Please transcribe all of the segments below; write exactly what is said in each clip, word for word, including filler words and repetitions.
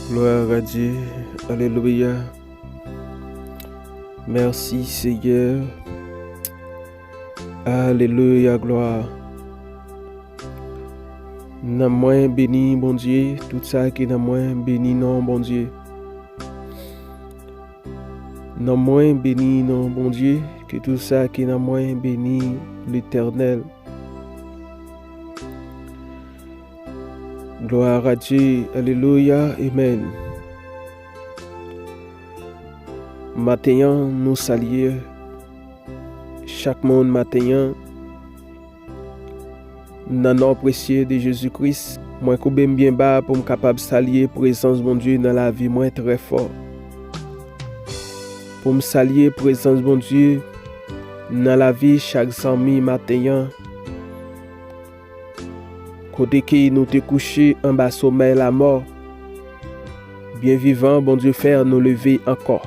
Gloire à Dieu. Alléluia. Merci Seigneur. Alléluia, gloire. Nanm mwen beni Bondye, tout sa ki nan mwen beni non Bondye. Nanm mwen beni non Bondye, ke tout sa ki nan mwen beni Letènèl. Gloire à Dieu, alléluia, amen. Maten an, nou salye chak moun maten an. Nan non presye de Jezi Kris, mwen koube m byen ba pou m kapab salye prezans Bondye nan lavi mwen trè fò. Pou m salye prezans Bondye nan lavi chak zanmi maten an. Kote ke nou te kouche anba somèy lamò, byen vivan, Bondye fè nou leve ankò.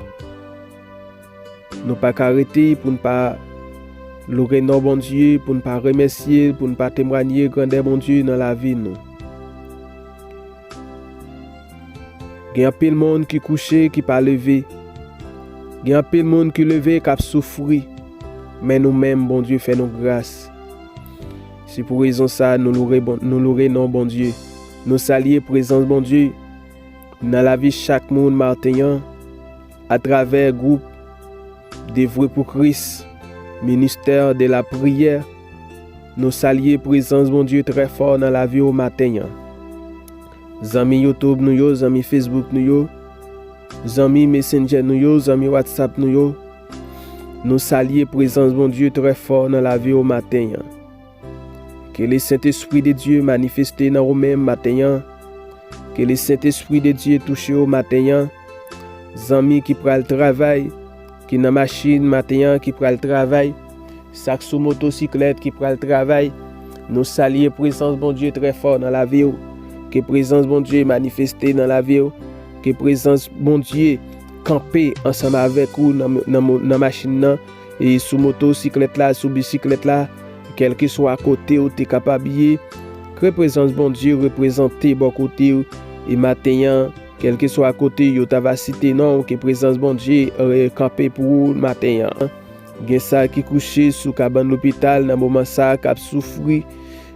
Nou pa ka rete pou n pa loure non Bondye, pou n pa remèsye l, pou n pa temwanye grandè Bondye nan lavi nou. Gen anpil moun ki kouche, ki pa leve. Gen anpil moun ki leve, k ap soufri. Men nou menm, Bondye fè nou gras. Se pou rezon sa, nou loure Bon-, nou loure non Bondye. Nou salye prezans Bondye nan lavi chak moun maten an, atravè gwoup Devwe pou Kris, Ministè de la Priyè. Nou salye prezans Bondye trè fò nan lavi w maten an. Zanmi YouTube nou yo, zanmi Facebook nou yo, zanmi Messenger nou yo, zanmi WhatsApp nou yo, nou salye prezans Bondye trè fò nan lavi w maten an. Ke le Sentespri de Dye manifeste nan ou menm maten an. Ke le Sentespri de Dye touche w maten an. Zanmi ki pral travay, ki nan machin maten an, ki pral travay, sa k sou motosiklèt ki pral travay, nou salye prezans Bondye trè fò nan lavi w. Ke prezans Bondye manifeste nan lavi w. Ke prezans Bondye kanpe ansanm avèk ou nan, nan, nan machin nan, e sou motosiklèt la, sou bisiklèt la, kèlkeswa kote w te kapab ye, ke prezans Bondye reprezante bò kote w, e maten an, kèlkeswa kote yo ta va site non w, ke prezans Bondye, e, kanpe pou ou maten an. Gen sa ki kouche sou kabann lopital nan moman sa, k ap soufri,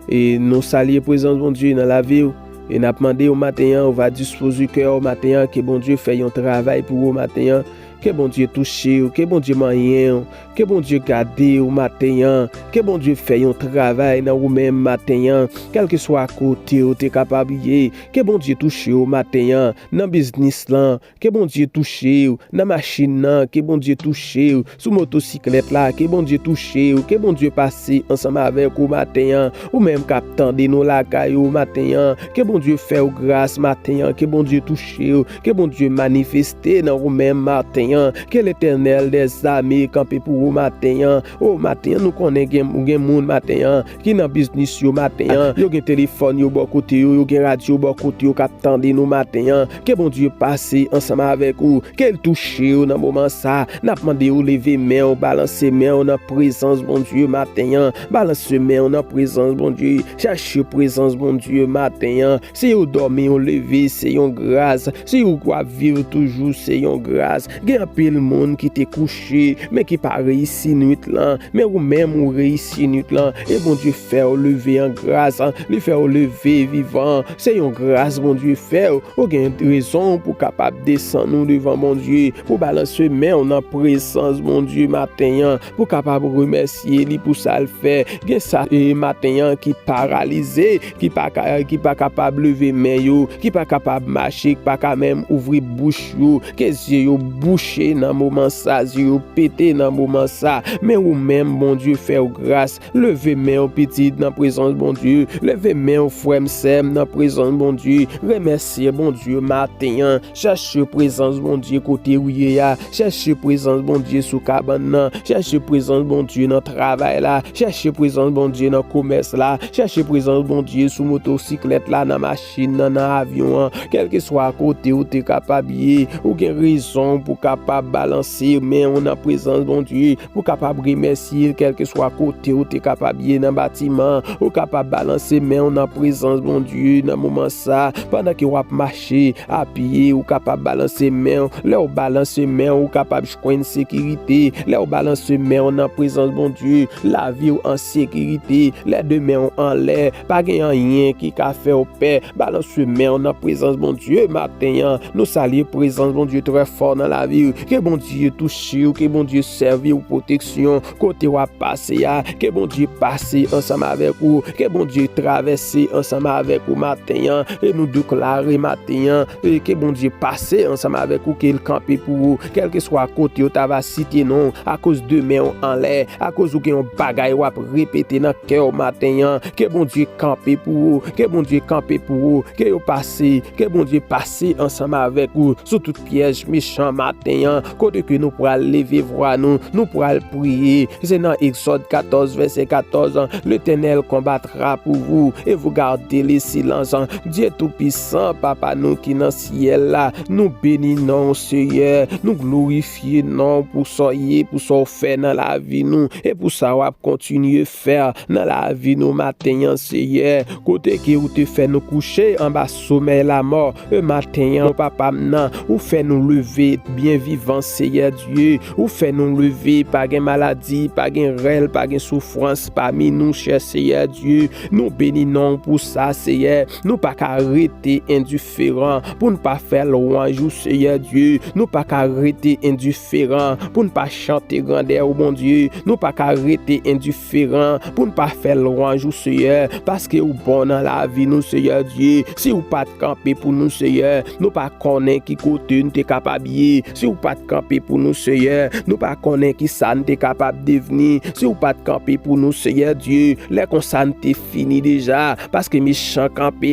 e nou salye prezans Bondye nan lavi w, e n ap mande w maten an, ou va dispoze kè w maten an, ke Bondye fè yon travay pou ou maten an, ke Bondye touche w, ke Bondye manyen w, ke Bondye gade w maten an, ke Bondye fè yon travay nan ou menm maten an, kèlkeswa kote w te kapab ye, ke Bondye touche w maten an, nan biznis lan, ke Bondye touche w, nan machin nan, ke Bondye touche w, sou motosiklèt la, ke Bondye touche w, ke Bondye pase ansanm avèk ou maten an, ou menm k ap tande nou lakay ou maten an, ke Bondye fè w gras maten an, ke Bondye touche w, ke Bondye manifeste nan ou menm maten an, ke Letènèl dèzame kanpe pou ou maten an. O, maten an, nou konnen gen, gen moun maten an ki nan biznis yo maten an, yo gen telefòn yo bò kote yo, yo gen radyo bò kote yo k ap tande nou maten an. Ke Bondye pase ansanm avèk ou, ke l touche w nan moman sa. N ap mande w leve men w, balanse men w nan prezans Bondye maten an, balanse men w nan prezans Bondye, chache prezans Bondye maten an. Si w dòmi, w leve, se yon gras. Si w ap viv toujou, se yon gras. Gen anpil moun ki te kouche, men ki pa reyisi nwit lan. Men ou menm, ou reyisi nwit lan. E Bondye fè w leve an gras. Li fè w leve vivan. Se yon gras Bondye fè w. Ou gen rezon pou kapab desann ou devan Bondye, pou balanse men w nan prezans Bondye maten an, pou kapab remèsye li pou sa l fè. Gen sa, e, maten an ki paralize, ki pa ka, ki pa kapab leve men yo, ki pa kapab mache, ki pa ka menm ouvri bouch yo, ke zye yo bouche nan moman sa, zye yo pete nan moman sa. Men ou menm, Bondye fè w gras. Leve men w, pitit, nan prezans Bondye. Leve men w, frè m, sè m, nan prezans Bondye. Remèsye Bondye maten an. Chèche prezans Bondye kote w ye a. Chèche prezans Bondye sou kabann nan. Chèche prezans Bondye nan travay la. Chèche prezans Bondye nan komès la. Chèche prezans Bondye sou motosiklèt la, nan machin nan, nan avyon an. Kèlkeswa kote w te kapab ye, ou gen rezon pou ka kapab balanse men w nan prezans Bondye, pou w kapab remèsye l kèlkeswa kote w te kapab ye nan batiman, ou kapab balanse men w nan prezans Bondye nan moman sa, pandan ke w ap mache a pye, ou kapab balanse men w. Lè w balanse men w, ou kapab jwenn sekirite. Lè w balanse men w nan prezans Bondye, lavi w an sekirite. Lè de men w anlè, pa gen anyen ki ka fè w pè. Balanse men w nan prezans Bondye maten an. Nou salye prezans Bondye trè fò nan lavi w. Ke Bondye touche w, ke Bondye sèvi w pwoteksyon kote w ap pase a. Ke Bondye pase ansanm avèk ou. Ke Bondye travèse ansanm avèk ou maten an. E nou deklare maten an, e ke Bondye pase ansanm avèk ou, ke l kanpe pou ou, kèlkeswa kote yo ta va site non w, akoz de men w anlè, akoz ou gen yon bagay w ap repete nan kè w maten an, ke Bondye kanpe pou ou, ke Bondye kanpe pou ou, ke yo pase, ke Bondye pase ansanm avèk ou sou tout pyèj mechan maten an, kote ke nou pral leve vwa nou, nou pral priye. Se nan Egzòd katòz, vèsè katòz, L'Éternel combattra pour vous et vous gardez le silence. Dye Toupisan, Papa nou ki nan syèl la, nou beni non w, Seyè, nou glorifye non w pou sa w ye, pou sa w fè nan lavi nou, e pou sa w ap kontinye fè nan lavi nou maten an, Seyè. Kote ke ou te fè nou kouche anba somèy lamò, e maten an, Papa m nan, ou fè nou leve byen vivan, Seyè Dye. Ou fè nou leve, pa gen maladi, pa gen rèl, pa gen soufrans pami nou, chè Seyè Dye. Nou beni non w pou sa, Seyè. Nou pa ka rete endiferan pou n pa fè lwanj ou, Seyè Dye. Nou pa ka rete endiferan pou n pa chante grandè ou, Bondye. Nou pa ka rete endiferan pou n pa fè lwanj ou, Seyè, paske ou bon nan lavi nou, Seyè Dye. Si ou pa t kanpe pou nou, Seyè, nou pa konnen ki kote n te kapab ye. Si ou pa t kanpe pou nou, Seyè, nou pa konnen ki sa n te kapab devni. Si ou pa t kanpe pou nou, Seyè Dye, lè konsa n te fini deja, paske mechan kanpe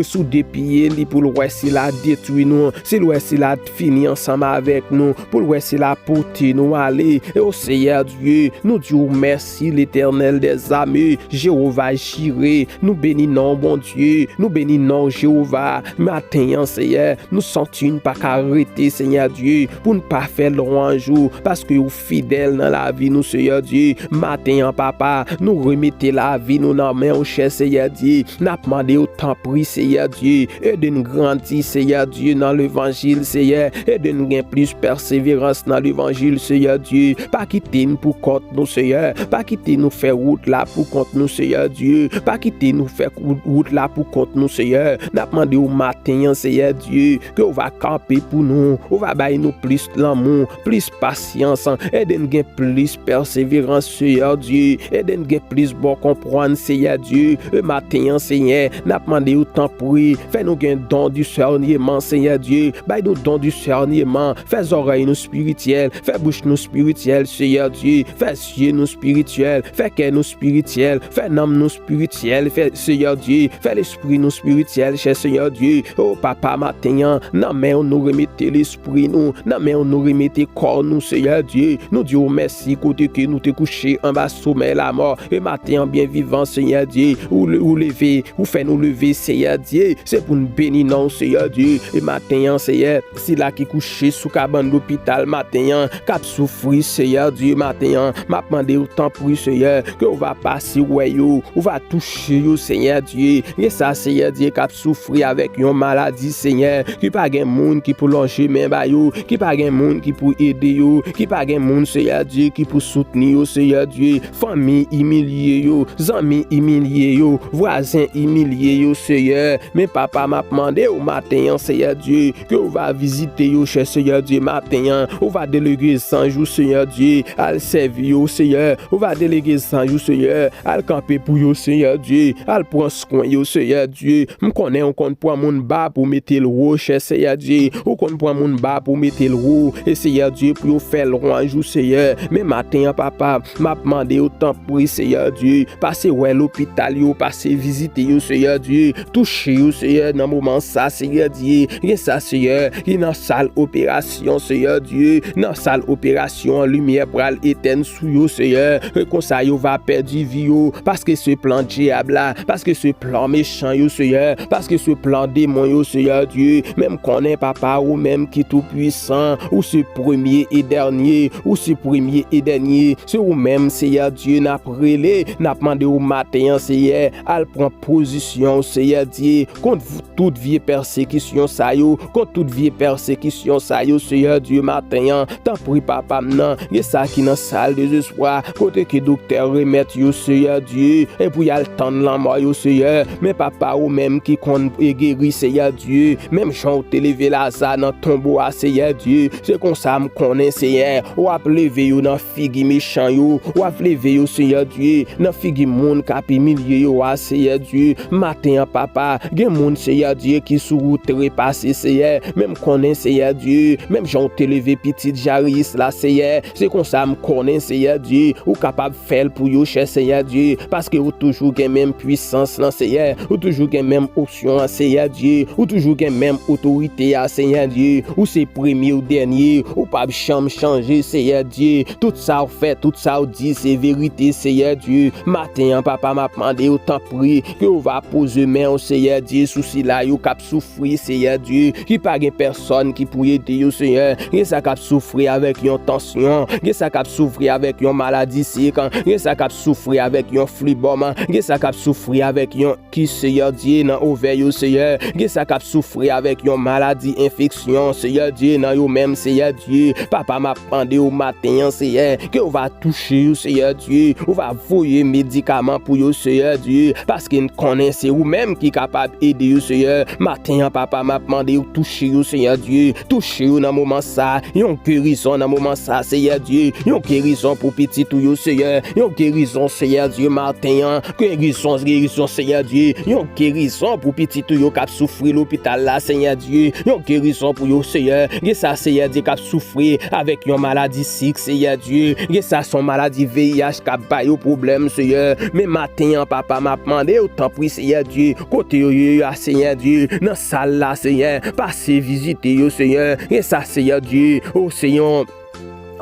sou de pye li pou l wè si l a detwi nou, si l wè si l a fini ansanm avèk nou, pou l wè si l a pote nou ale. E o Seyè Dye, nou di w mèsi, Letènèl dèzame, Jewova Jire. Nou beni non w, Bondye, nou beni non w, Jewova. Maten an, Seyè, nou santi n pa ka rete, Seyè Dye, pou n pa fè lwanj ou, paske ou fidèl nan lavi nou, Seyè Dye. Maten an, Papa, nou remete lavi nou nan men w, chè Seyè Dye. N ap mande w, tanpri, Seyè Dye, ede n grandi, Seyè Dye, nan levanjil, Seyè. Ede n gen plis pèseverans nan levanjil, Seyè Dye. Pa kite n pou kont nou, Seyè. Pa kite nou fè wout la pou kont nou, Seyè Dye. Pa kite nou fè wout, wout la pou kont nou, Seyè. N ap mande w maten an, Seyè Dye, ke w va kanpe pou nou. Ou va bay nou plis lanmou, plis pasyans. Ede n gen plis pèseverans, Seyè Dye. Ede n gen plis bon konprann, Seyè Dye. E maten an, Seyè, n ap mande w, tanpri, fè nou gen don disèneman, Seyè Dye. Bay nou don disèneman. Fè zòrèy nou espirityèl. Fè bouch nou espirityèl, Seyè Dye. Fè zye nou espirityèl. Fè kè nou espirityèl. Fè nanm nou espirityèl, fè, Seyè Dye. Fè lespri nou espirityèl, chè Seyè Dye. O Papa, maten an, nan men w nou remete lespri nou. Nan men w nou remete kò nou, Seyè Dye. Nou di w mèsi kote ke nou te kouche anba somèy lamò. E maten an, byen vivan, Seyè Dye. Ou le-, ou leve, ou fè nou leve, Seyè Dye. Se pou n beni non w, Seyè Dye. E maten an, Seyè, sila ki kouche sou kabann lopital maten an, k ap soufri, Seyè Dye, maten an, m ap mande w, tanpri, Seyè, ke w va pase wè yo, ou va touche yo, Seyè Dye. Gen sa, Seyè Dye, k ap soufri avèk yon maladi, Seyè, ki pa gen moun ki pou lonje men ba yo, ki pa gen moun ki pou ede yo, ki pa gen moun, Seyè Dye, ki pou soutni yo, Seyè Dye. Fanmi imilye yo, zanmi imilye yo, vwazen imilye yo, Seyè. Men Papa, m ap mande w maten an, Seyè Dye, ke w va vizite yo, chè Seyè Dye, maten an. Ou va delege zanj ou, Seyè Dye, al sèvi yo, Seyè. Ou va delege zanj ou, Seyè, al kanpe pou yo, Seyè Dye, al pran swen yo, Seyè Dye. M konnen ou konn pran moun ba pou mete l wo, chè Seyè Dye. Ou konn pran moun ba pou mete l wo. E Seyè Dye, pou yo fè lwanj ou, Seyè. Men maten an, Papa, m ap mande w, tanpri, Seyè Dye, pase wè lopital yo, pase vizite yo, Seyè Dye. Touche yo, Seyè, nan moman sa, Seyè Dye. Gen sa, Seyè, ki nan sal operasyon, Seyè Dye. Nan sal operasyon an, limyè pral etèn sou yo, Seyè. E konsa, yo va pèdi vi yo. Paske se plan dyab la, paske se plan mechan yo, Seyè. Paske se plan demon yo, Seyè Dye. Men m konnen, Papa, ou menm ki tou pwisan, an, ou se premye e dènye, ou se premye e dènye. Se ou menm, Seyè Dye, n ap rele, n ap mande w maten an, Seyè, al pran pozisyon w, Seyè Dye, kont v-, tout vye pèsekisyon sa yo, kont tout vye pèsekisyon sa yo, Seyè Dye, maten an, tanpri, Papa m nan, gen sa ki nan sal dezespwa, kote ke doktè remèt yo, Seyè Dye, e pou y al tann lanmò yo, Seyè. Men Papa, ou menm ki konn e geri, Seyè Dye, menm jan w te leve Laza nan tonbo a, Seyè Dye, se konsa m konnen, Seyè, w ap leve yo nan figi mechan yo, w ap leve yo, Seyè Dye, nan figi moun k ap imilye yo a, Seyè Dye. Maten an, Papa, gen moun, Seyè Dye, ki sou wout trepase, Seyè, men m konnen, Seyè Dye, menm jan w te leve pitit Jareyis la, Seyè, se konsa m konnen, Seyè Dye, ou kapab fè l pou yo, chè Seyè Dye, paske ou toujou gen menm pwisans lan, Seyè, ou toujou gen menm onksyon an, Seyè Dye, ou toujou gen menm otorite a, Seyè Dye, ou se premye ou dènye, ou p ap janm chanje, Seyè Dye, tout sa w fè, tout sa w di, se verite, Seyè Dye. Maten an, Papa, m ap mande w, tanpri, ke w va poze men w, Seyè Dye, sou sila yo k ap soufri, Seyè Dye, ki pa gen pèsòn ki pou ede yo, Seyè. Gen sa k ap soufri avèk yon tansyon, gen sa k ap soufri avèk yon maladi sik, gen sa k ap soufri avèk yon flibòm, gen sa k ap soufri avèk yon kis, Seyè Dye, nan ovè yo, Seyè. Gen sa k ap soufri avèk yon maladi enfeksyon, Seyè Dye, nan yo menm, Seyè Dye. Papa, m ap mande w maten an, Seyè, ke w va touche yo, Seyè Dye. Ou va voye medikaman pou yo, Seyè Dye, paske n konnen se ou menm ki kapab ede yo, Seyè. Maten an, Papa, m ap mande w touche yo, Seyè Dye. Touche yo nan moman sa, yon gerizon nan moman sa, Seyè Dye. Yon gerizon pou pitit ou yo, Seyè. Yon gerizon, Seyè Dye, maten an. Gerizon, gerizon, Seyè Dye. Yon gerizon pou pitit ou yo k ap soufri lopital la, Seyè Dye. Yon gerizon pou yo, Seyè. Gen sa, Seyè Dye, k ap soufri avèk yon maladi sik, Seyè Dye. Gen sa, se yon maladi V I H k ap ba yo pwoblèm, Seyè. Men maten an, Papa, m ap mande w, tanpri, Seyè Dye, kote yo ye a, Seyè Dye, nan sal la, Seyè, pase vizite yo, Seyè. Gen sa, Seyè Dye, o, se yon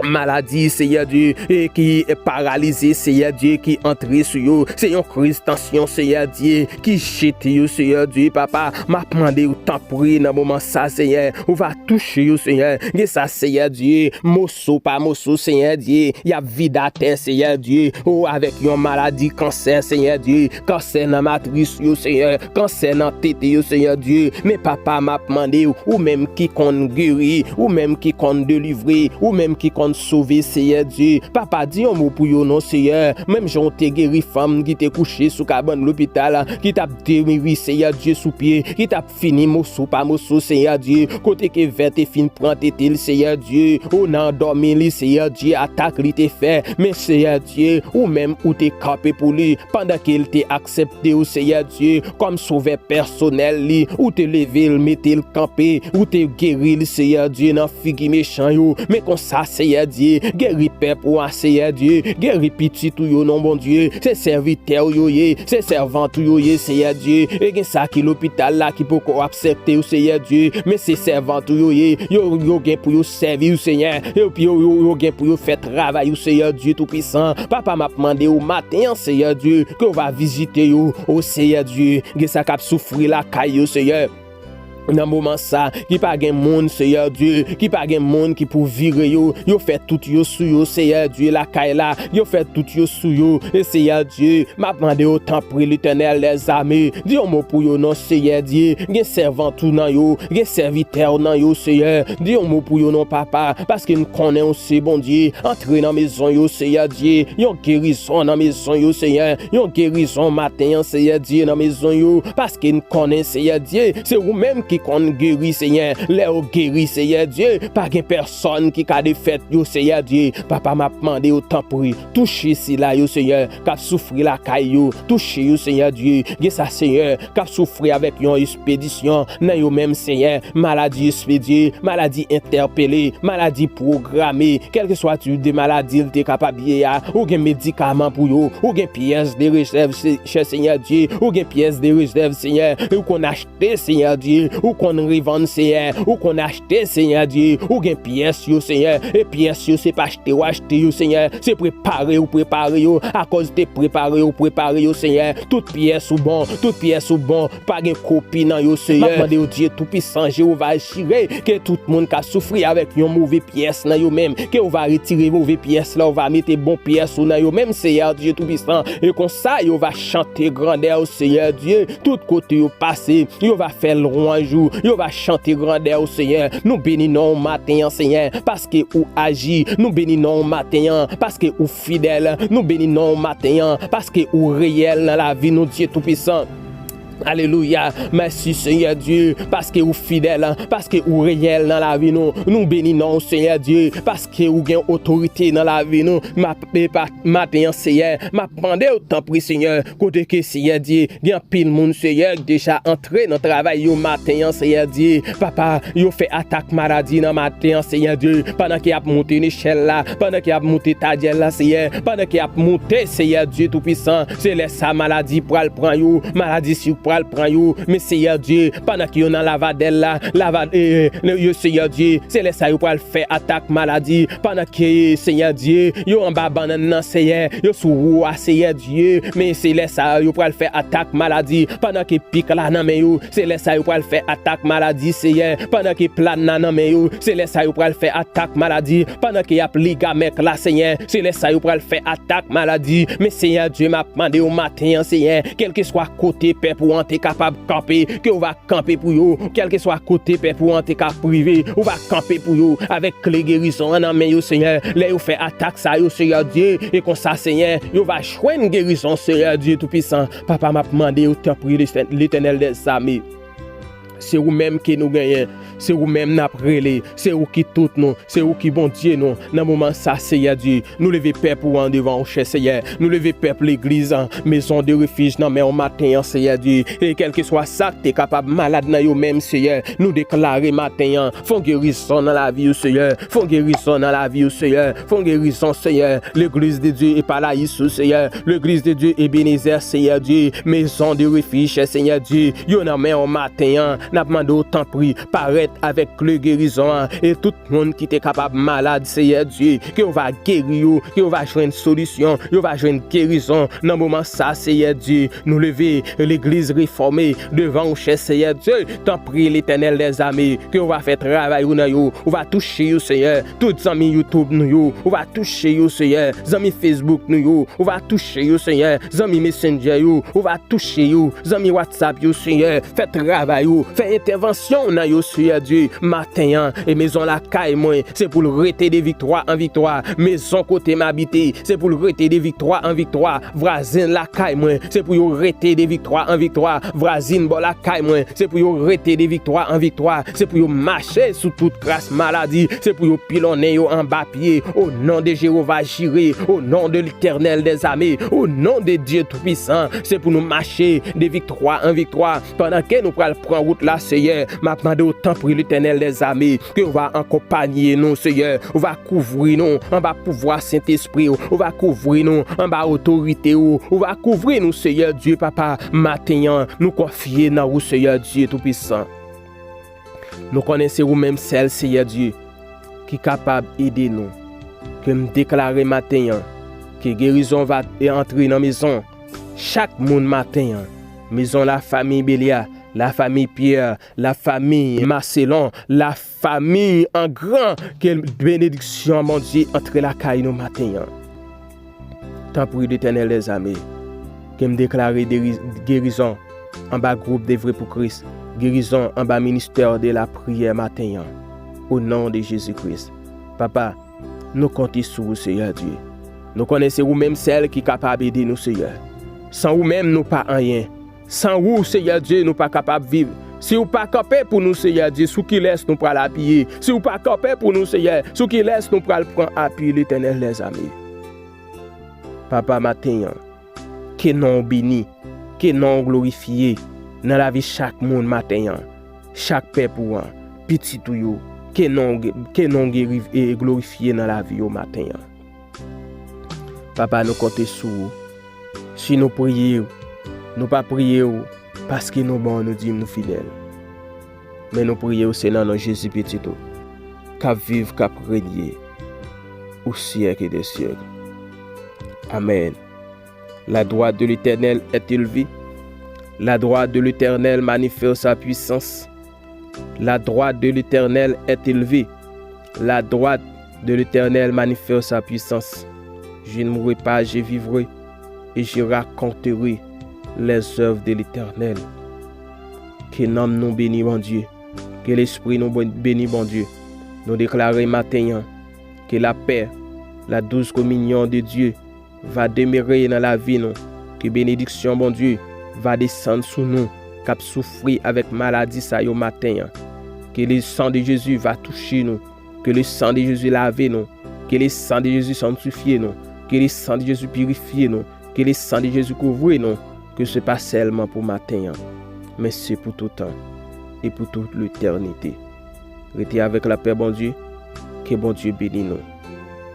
maladi, Seyè Dye, e ki paralize, Seyè Dye, ki antre sou yo. Se yon kriz tansyon, Seyè Dye, ki jete yo, Seyè Dye, Papa. M ap mande w, tanpri, nan moman sa, Seyè, ou va touche yo, Seyè. Gen sa, Seyè Dye, moso pa moso, Seyè Dye, y ap vide atè, Seyè Dye, o, avèk yon maladi kansè, Seyè Dye, kansè nan matris yo, Seyè, kansè nan tete yo, Seyè Dye. Men Papa, m ap mande w, ou menm ki konn geri, ou menm ki konn delivre, ou menm ki konn sove, Seyè Dye. Papa, di yon mo pou yo non, Seyè. Menm jan w te geri fanm ki te kouche sou kabann lopital, ki t ap demiri, Seyè Dye, sou pye, ki t ap fini moso pa moso, Seyè Dye. Kote ke vè te fin pran tete l, Seyè Dye. O, nan dòmi li, Seyè Dye, atak li te fè. Men, Seyè Dye, ou menm ou te kanpe pou li pandan ke l te aksepte w, Seyè Dye, kòm sovè pèsonèl li. Ou te leve l, mete l kanpe. Ou te geri l, Seyè Dye, nan figi mechan yo. Men konsa, Seyè Dye, geri pèp ou a, Seyè Dye. Geri pitit ou yo non, Bondye. Se sèvitè w yo ye. Se sèvant ou yo ye, Seyè Dye. E gen sa ki lopital la ki poko aksepte w, Seyè Dye. Men se sèvant ou yo ye. Yo, yo gen pou yo sèvi w, Seyè. Yo, yo, yo, yo gen pou yo fè travay ou, Seyè Dye Toupisan. Papa, m ap mande w maten an, Seyè Dye, ke w va vizite yo, o Seyè Dye. Gen sa k ap soufri lakay yo, Seyè. Nan moman sa, ki pa gen moun, Seyè Dye, ki pa gen moun ki pou vire yo, yo fè tout yo sou yo, Seyè Dye, lakay la, yo fè tout yo sou yo, e Seyè Dye, m ap mande w, tanpri, Letènèl dèzame, di yon mo pou yo non, Seyè Dye, gen sèvant ou nan yo, gen sèvitè w nan yo, Seyè, di yon mo pou yo non, Papa, paske n konnen w se Bondye, antre nan mezon yo, Seyè Dye, yon gerizon nan mezon yo, Seyè, yon gerizon maten an, Seyè Dye, nan mezon yo, paske n konnen, Seyè Dye, se ou menm ki konn geri, Seyè. Lè yo geri, Seyè Dye, pa gen pèsòn ki ka defèt yo, Seyè Dye. Papa, m ap mande w, tanpri, touche sila yo, Seyè, k ap soufri lakay yo. Touche yo, Seyè Dye. Gen sa, Seyè, k ap soufri avèk yon espedisyon nan yo menm, Seyè. Maladi espedye, maladi entèpele, maladi pwograme, kèlkeswa tip de maladi l te kapab ye a, ou gen medikaman pou yo, ou gen pyès de rezèv, se-, chè Seyè Dye, ou gen pyès de rezèv, Seyè, ou konn achte, Seyè Dye, Ou konn revann, Seyè. Ou konn achte, Seyè Dye. Ou gen pyès yo, Seyè. E pyès yo, se pa achte w achte yo, Seyè. Se prepare ou prepare yo. Akòz te prepare ou prepare yo, Seyè. Tout pyès ou bon. Tout pyès ou bon. Pa gen kopi nan yo, Seyè. M ap mande w, Dye Toupisan, Jewova Jire, ke tout moun ka soufri avèk yon move pyès nan yo menm, ke w va retire move pyès la, w va mete bon pyès ou nan yo menm, Seyè Dye Toupisan. E konsa, yo va chante grandè w, Seyè Dye. Tout kote yo pase, yo va fè lwanj ou, yo va chante grandè w, Seyè. Nou beni non w maten an, Seyè, paske ou aji. Nou beni non w maten an, paske ou fidèl. Nou beni non w maten an, paske ou reyèl nan lavi nou, Dye Toupisan. Alelouya. Mèsi, Seyè Dye, paske ou fidèl, paske ou reyèl nan lavi nou. Nou beni non w, Seyè Dye, paske ou gen otorite nan lavi nou. M ap, e pa, maten an, Seyè, m ap mande w, tanpri, Seyè, kote ke, Seyè Dye, gen anpil moun, Seyè, ki deja antre nan travay yo maten an, Seyè Dye. Papa, yo fè atak maladi nan maten an, Seyè Dye. Pandan ke y ap monte nechèl la, pandan ke y ap monte tadyèl la, Seyè, pandan ke y ap monte, Seyè Dye Toupisan, se lè sa maladi pral pran yo, maladi sik pral pran yo. Men Seyè Dye, pandan ke yo nan lavadèl la, lava, e, e, yo, Seyè Dye, se lè sa yo pral fè atak maladi. Pandan ke, Seyè Dye, yo anba bannann nan, Seyè, yo sou wou a, Seyè Dye, men se lè sa yo pral fè atak maladi. Pandan ke pik la nan men yo, se lè sa yo pral fè atak maladi, Seyè. Pandan ke plàn nan nan men yo, se lè sa yo pral fè atak maladi. Pandan ke y ap ligamèk la, Seyè, se lè sa yo pral fè atak maladi. Men Seyè Dye, m ap mande w maten an, Seyè, kèlkeswa kote pèp ou an te kapab kanpe, ke w va kanpe pou yo. Kèlkeswa kote pèp ou an te ka prive, ou va kanpe pou yo avèk kle gerizon an nan men yo, Seyè. Lè yo fè atak sa yo, Seyè Dye, e konsa, Seyè, yo va jwenn gerizon, Seyè Dye Toupisan. Papa, m ap mande w, tanpri, Letè-, Letènèl dèzame. Se ou menm ke nou genyen, se ou menm n ap rele, se ou ki tout nou, se ou ki Bondye nou. Nan moman sa, Seyè Dye, nou leve pèp ou an devan ou, chè Seyè. Nou leve pèp legliz an, Maison de Refuge nan men w maten an, Seyè Dye. E kèlkeswa sa k te kapab malad nan yo menm, Seyè, nou deklare maten an, fè yon gerizon nan lavi yo, Seyè. Fè yon gerizon nan lavi yo, Seyè. Fè yon gerizon, Seyè. Legliz de Dye Epayis ou, Seyè. Legliz de Dye Ebenezè, Seyè Dye. Maison de Refuge, Seyè Dye. Yo nan men w maten an. N ap mande w, tanpri, parèt avèk kle gerizon an. E tout moun ki te kapab malad, Seyè Dye, ke w va geri yo, ke yo va jwenn solisyon, yo va jwenn gerizon. Nan moman sa, Seyè Dye, nou leve legliz refòme devan w, chè Seyè Dye. Tanpri, Letènèl dèzame, ke w va fè travay ou nan yo, ou va touche yo, Seyè. Tout zanmi YouTube nou yo, ou va touche yo, Seyè. Zanmi Facebook nou yo, ou va touche yo, Seyè. Zanmi Messenger yo, ou va touche yo. Zanmi WhatsApp yo, Seyè. Fè travay ou, fè entèvansyon w nan yo, Seyè Dye. Maten an, e mezon lakay mwen, se pou l rete de viktwa an viktwa. Mezon kote m abite, se pou l rete de viktwa an viktwa. Vwazen lakay mwen, se pou yo rete de viktwa an viktwa. Vwazin bò lakay mwen, se pou yo rete de viktwa an viktwa. Se pou yo mache sou tout kras maladi. Se pou yo pilonnen yo anba pye. O non de Jewova Jire, o non de Letènèl dèzame, o non de Dye Toupisan, se pou nou mache de viktwa an viktwa. Pandan ke nou pral pran wout la, Seyè, m ap mande w, tanpri, Letènèl dèzame, ke w va akonpaye nou, Seyè. Ou va kouvri nou anba pouvwa Sentespri w. Ou va kouvri nou anba otorite w. Ou va kouvri nou, Seyè Dye, Papa, maten an, nou konfye nan ou, Seyè Dye Toupisan. Nou konnen se ou menm sèl, Seyè Dye, ki kapab ede nou. Ke m deklare maten an, ke gerizon va antre nan mezon chak moun maten an. Mezon lafanmi Belya, lafanmi Pyè, lafanmi Maselon, lafanmi an gran, ke benediksyon Bondye antre lakay nou maten an. Tanpri, Letènèl dèzame, ke m deklare deri-, gerizon anba gwoup de vre pou Kris, gerizon anba ministè de lapriyè maten an. O non de Jezi Kris. Papa, nou konte sou ou, Seyè Dye. Nou konnen se ou menm sèl ki kapab ede nou, Seyè. San ou menm, nou pa anyen. San ou, Seyè Dye, nou pa kapab viv. Si ou pa kanpe pou nou, Seyè Dye, sou kilès nou pral apiye? Si ou pa kanpe pou nou, Seyè, sou kilès nou pral pran api, Letènèl dèzame? Papa, maten an, ke non w beni, ke non w glorifye nan lavi chak moun maten an, chak pèp ou an, pitit ou yo, ke non w ge-, ke non w geri-, e glorifye nan lavi yo maten an. Papa, nou konte sou ou. Si nou priye w, nou pa priye w paske nou bon, nou di m nou fidèl. Men nou priye w se nan non Jezi pitit ou, k ap viv, k ap renye au siècle des siècles. Amen. La droite de l'Éternel est élevée. La droite de l'Éternel manifeste sa puissance. La droite de l'Éternel est élevée. La droite de l'Éternel manifeste sa puissance. Je ne mourrai pas, je vivrai et je raconterai les œuvres de l'Éternel. Ke nanm nou beni Bondye. Ke lespri nou beni Bondye. Nou deklare maten an ke lapè, la douce communion de Dieu va demere nan lavi nou. Ke benediksyon Bondye va desann sou nou k ap soufri avèk maladi sa yo maten an. Ke le sang de Jésus va touche nou. Que le sang de Jésus lave nou. Que le sang de Jésus sanctifie nou. Que le sang de Jésus purifie nou. Que le sang de Jésus couvre nou. Ke se pa sèlman pou maten an, men se pou tout tan e pou tout letènite. Rete avèk lapè Bondye. Ke Bondye beni nou.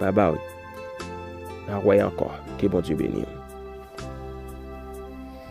Bye bye. N a wè ankò. Ke Bondye beni nou.